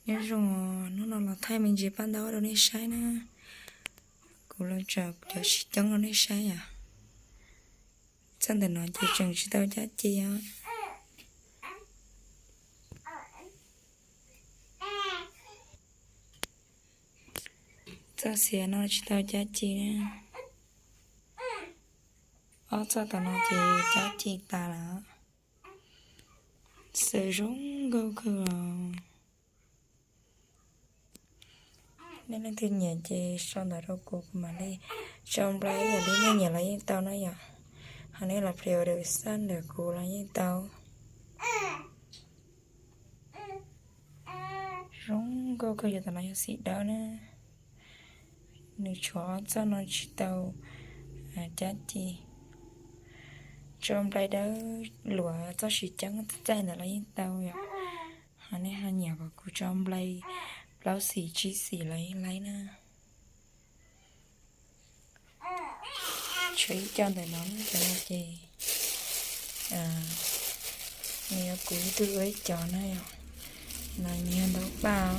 Nyob zoo, hnub no los thaij me ntsis paj ntaub rau nej saib na. Kuv los tso cov sib coob rau nej saib os. Txoj ntawm no ces tseem tsis tau cab ci os. Txoj xiav no tsis tau cab ci na. Ob txoj tom no ces cab ci tas lawm. Xaws zoo nkauj kawg os. Nej leej twg nyiam ces sau ntawv rau kuv, kuv mam li tso nplai ib yam li nej nyiam los yeej tau na yom. Ho nej los pre order xab ntawm kuv los yeej tau. Zoo nkauj kawg, yog tom no yog xim dawb na. Nws tshuav ob txoj no tsis tau cab ci. Tso nplai dawb luam txoj siv ceeb txaij ntawd los yeej tau yom. Ho nej ho nyiam kom kuv tso nplai plaub xim tsib xim los yeej laib na. Tshuav ib co ntawm no, ntawm no ces nws yog kuv ib tug ua ib co na yom. No nws yog ntaub paj,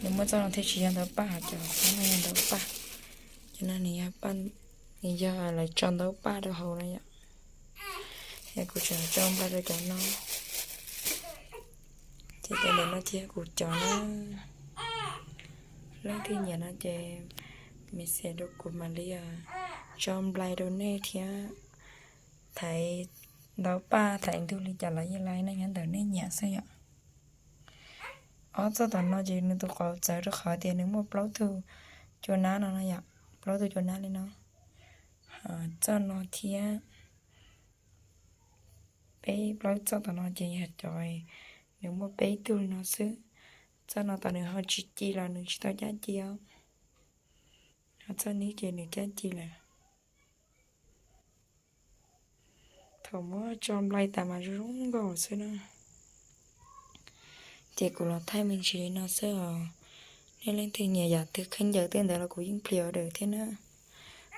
nws muaj txoj no thiaj tsis yog ntaub paj, ho cov no yog ntaub paj. Cov no nws yog, nws yog lawv tso ntaub paj rau hauv no yom. Yog kuv tseem tso nplai rau cov no. Ces cov ntawm no thiab kuv cov na. Leej twg nyiam no ces message rau kuv mam li tso nplai rau nej thiab. Thaiv ntaub paj thaiv ntug li cas los yeej laib na, nyob ntawm nej nyiam xwb yom. Ob txoj tom no ces nws tus qauv txawv rau qhov tias nws muaj plaub tug cua nab no no yom, plaub tug cua nab li no. Txoj no thiab peb plaub txoj tom no ces yog cov nws muaj peb tug li no xwb. Txoj no tom nws ho tsis ci los nws tsis tau cab ci os. Ho txoj neb ces nws cab ci lawm. Thaum muab tso nplai tas mas zoo nkauj xwb na. Ces kuv los thaij me ntsis li no xwb os. Nej leej twg nyiam yam twg khaub ncaws tej ntawd los kuv yeej pre order thiab na.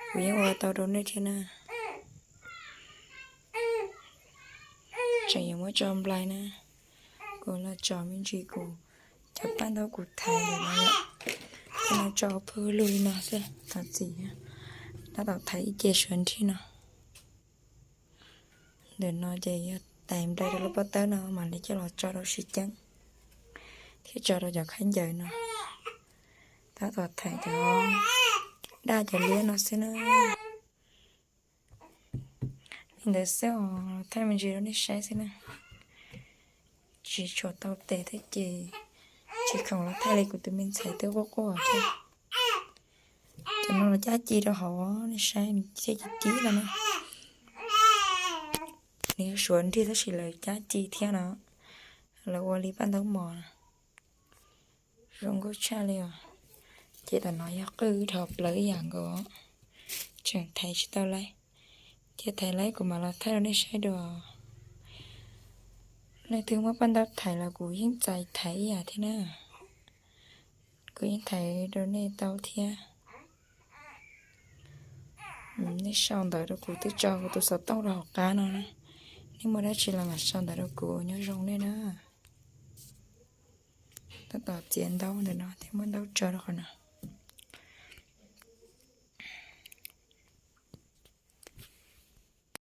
Kuv yeej ua tau rau nej thiab na. Tseem yuav muab tso nplai na. Kuv los tso me ntsis kuv cov paj ntaub kuv thaiv ntawm no yom. Kuv los tso pawg lug li no xwb, thov txim. Tab tom thaiv ib ce suav nrig no. Ntawm no ces yog tais nplai rau lub pob tawb no mam li coj los tso rau siv ceeb thiab tso rau cov khaub ncaws no. Tab tom thaiv cov daj cov liab no xwb na. Li ntawd xwb os, thaij me ntsis rau nej saib xwb na. Tsis tshua tau tes thiab ces tsis khoom los thaij li kuv tus me ntxhais twb quaj quaj thiab. Cov no los cab ci rau hauv, nej saib nws thiaj ci ci lawm na. Nws yuav suav nrig tab sis lawv cab ci thiab no, lawv ua li paj ntaub mos. Zoo nkauj tshaj li os. Ces tom no yog qwj dhos plaws ib yam nkaus, tseem thaiv tsis tau laib. Cia thaiv laib kuv mam los thaij rau nej saib dua. Leej twg muab paj ntaub thaiv los kuv yeej txais thaiv ib yam thiab na. Kuv yeej thaiv rau nej tau thiab. Nej sau ntawv rau kuv, twb tso kuv tus xov tooj rau hauv qab no. Nej muaj dab tsi los mam sau ntawv rau kuv, nyob zoo nej na. Tab tom txiav ntaub ntawm no thiab muab ntaub tso rau qhov no.